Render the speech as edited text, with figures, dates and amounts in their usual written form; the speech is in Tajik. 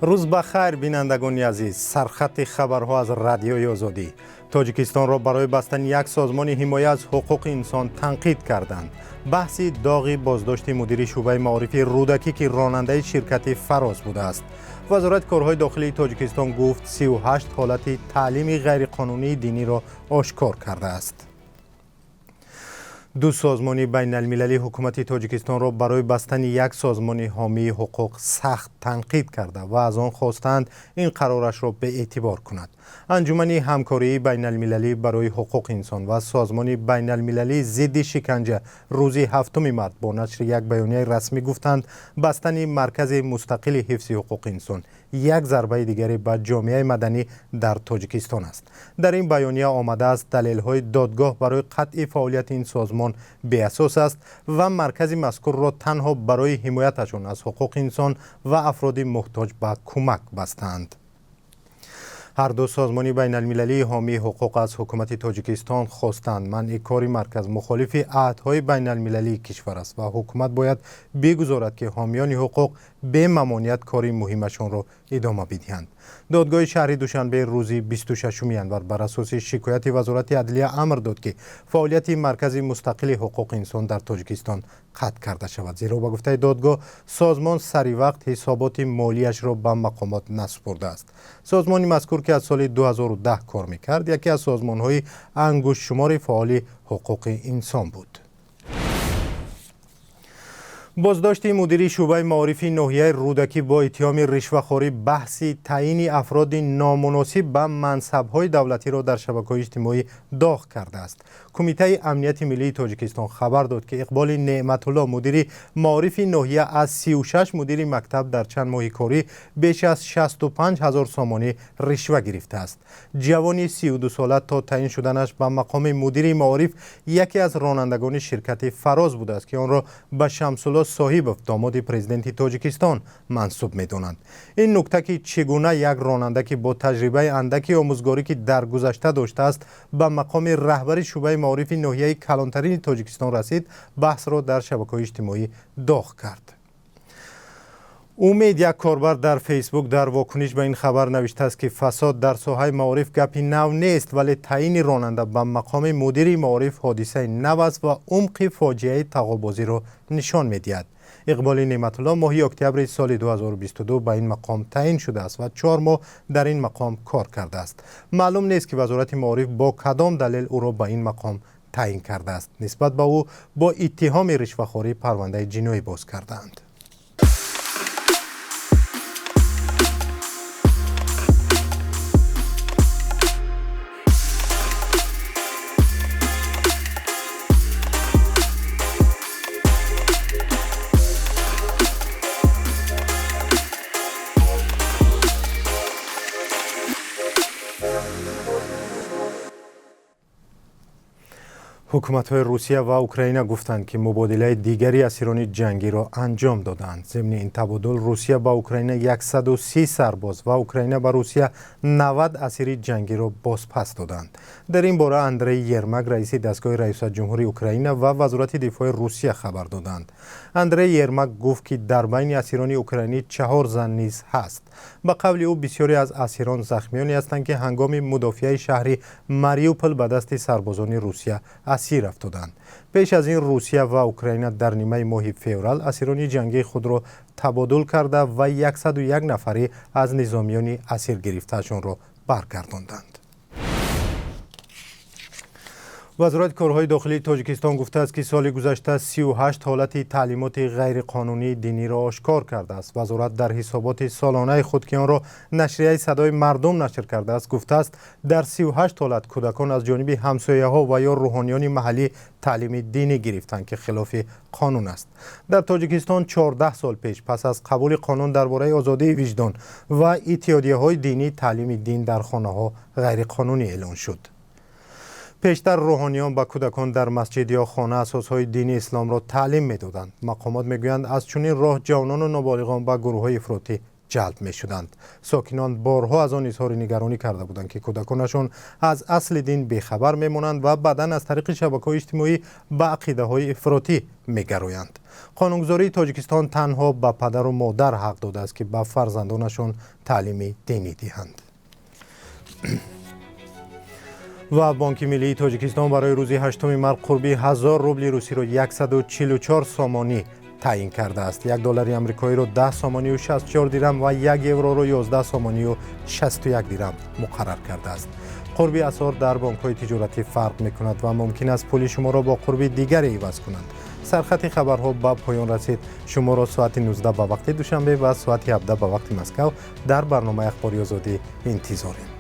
Рӯз ба хайр, бинандагони азиз. Сархати хабарҳо аз Радиои Озодӣ. Тоҷикистонро барои бастани як созмони ҳимоя аз ҳуқуқи инсон танқид карданд. Баҳси доғи боздошти мудири шӯъбаи маорифи Рӯдакӣ, ки ронандаи ширкати Фароз будааст. Вазорати корҳои дохилии Тоҷикистон гуфт 38 ҳолати таълими ғайриқонунии диниро ошкор кардааст. Ду созмони байналмилалӣ ҳукумати Тоҷикистонро барои бастани як созмони ҳомии ҳуқуқ сахт танқид карда ва аз он хостанд ин қарорашро беэътибор кунад. Анҷумани ҳамкории байналмилалӣ барои ҳуқуқи инсон ва созмони байналмилалии зидди шиканҷа рӯзи 7 март бо нашри як баёнияи расмӣ гуфтанд, бастани маркази мустақили ҳифзи ҳуқуқи инсон як зарбаи дигаре ба ҷомеаи маданӣ дар Тоҷикистон аст. Дар ин баёния омадааст, далелҳои додгоҳ барои қатъи фаъолияти ин созмон беасос аст ва маркази мазкурро танҳо барои ҳимояташон аз ҳуқуқи инсон ва афроди муҳтоҷ ба кӯмак бастаанд. Ҳар ду созмони байналмилалии ҳомии ҳуқуқ аз ҳукумати Тоҷикистон хостанд манъи кори марказ мухолифи аҳдҳои байналмилалии кишвар аст ва ҳукумат бояд бигузорад, ки ҳомиёни ҳуқуқ бемамоният кори муҳимашонро идома бидиҳанд. Додгоҳи шаҳри Душанбе рӯзи 26 январ бар асоси шикояти Вазорати адлия амр дод, ки фаъолияти маркази мустақили ҳуқуқи инсон дар Тоҷикистон қатъ карда шавад, зеро ба гуфтаи додгоҳ созмон сари вақт ҳисоботи молияшро ба мақомот насупурдааст. Созмони мазкур, ки аз соли 2010 кор мекард, яке аз созмонҳои ангуштшумори фаъоли ҳуқуқи инсон буд. Боздошти мудири шӯъбаи маорифи ноҳияи Рӯдакӣ бо иттиҳоми ришвахорӣ баҳси таъйини афроди номуносиб ба мансабҳои давлатиро дар шабакаҳои иҷтимоӣ доғ кардааст. Кумитаи амнияти миллии Тоҷикистон хабар дод, ки Иқболи Неъматулло, мудири маорифи ноҳия, аз 36 мудири мактаб дар чанд моҳи корӣ беш аз 65 ҳазор сомонӣ ришва гирифтааст. Ҷавони 32сола то таъин шуданаш ба мақоми мудири маориф яке аз ронандагони ширкати Фароз будааст, ки онро ба Шамсулло Соҳибов, домоди президенти Тоҷикистон, мансуб медонанд. Ин нукта, ки чӣ гуна як ронанда, ки бо таҷрибаи андаки омӯзгорӣ, ки дар гузашта доштааст, ба мақоми раҳбари шӯъбаи маорифи ноҳияи калонтарини Тоҷикистон расид, баҳсро дар шабакаҳои иҷтимоӣ доғ кард. Умед, як корбар дар Фейсбук, дар вокуниш ба ин хабар навиштааст, ки фасод дар соҳаи маориф гапи нав нест, вале таъйини ронанда ба мақоми мудири маориф ҳодисаи нав аст ва умқи фоҷиаи тағобозиро нишон медиҳад. Иқболи Неъматулло моҳи октябри соли 2022 ба ин мақом таъин шудааст ва 4 моҳ дар ин мақом кор кардааст. Маълум нест, ки Вазорати маориф бо кадом далел ӯро ба ин мақом таъин кардааст. Нисбат ба ӯ бо иттиҳоми ришвахорӣ парвандаи ҷиноӣ боз кардаанд. Ҳукуматҳои Русия ва Украина гуфтанд, ки мубодилаи дигари асирони ҷангиро анҷом доданд. Зимни ин табодул Русия ба Украина 130 сарбоз ва Украина ба Русия 90 асири ҷангиро бозпас доданд. Дар ин бора Андрей Ермак, раиси дастгоҳи раёсат ҷумҳури Украина ва Вазорати дифои Русия хабар доданд. Андрей Ермак гуфт, ки дар байни асирони украинӣ 4 зан низ ҳаст. Ба қавли ӯ бисёре аз асирон захмионе ҳастанд, ки ҳангоми мудофиаи шаҳри Мариупол ба дасти сарбозони Русия асир афтоданд. Пеш аз ин Русия ва Украина дар нимаи моҳи феврал асирони ҷангии худро табодул карда ва 101 нафари аз низомиёни асир гирифтаашонро баргардонданд. Вазорати корҳои дохилии Тоҷикистон гуфтааст, ки соли гузашта 38 ҳолати таълимоти ғайриқонунии диниро ошкор кардааст. Вазорат дар ҳисоботи солонаи худ, ки онро нашрияи Садои мардум нашр кардааст, гуфтааст, дар 38 ҳолат кӯдакон аз ҷониби ҳамсояҳо ва ё рӯҳониёни маҳаллӣ таълими динӣ гирифтанд, ки хилофи қонун аст. Дар Тоҷикистон 14 сол пеш пас аз қабули қонун дар бораи озодии виҷдон ва иттиҳодияҳои динӣ таълими дин дар хонаҳо ғайриқонунӣ эълон шуд. Пештар рӯҳониён ба кӯдакон дар масҷид ё хона асосҳои дини исломро таълим медоданд. Мақомот мегӯянд, аз чунин роҳ ҷавонону ноболиғон ба гурӯҳҳои ифротӣ Ҷалб мешуданд. Сокинон борҳо аз он изҳори нигаронӣ карда буданд, ки кӯдаконашон аз асли дин бехабар мемонанд ва баъдан аз тариқи шабакаҳои иҷтимоӣ ба ақидаҳои ифротӣ мегароянд. Қонунгузории Тоҷикистон танҳо ба падару модар ҳақ додааст, ки ба фарзандонашон таълими динӣ диҳанд. Ва Бонки Миллии Тоҷикистон барои рӯзи 8 март қурби 1000 рубли русиро 144 сомонӣ таъин кардааст. 1 доллари амрикоиро 10 сомонию 64 дирам ва 1 евроро 11 сомонию 61 дирам муқаррар кардааст. Қурби асъор дар бонкҳои тиҷоратӣ фарқ мекунад ва мумкин аст пули шуморо бо қурби дигаре иваз кунанд. Сархати хабарҳо ба поён расид. Шуморо соати 19 ба вақти Душанбе ва соати 17 ба вақти Москав дар барномаи Ахбори Озодӣ интизорем.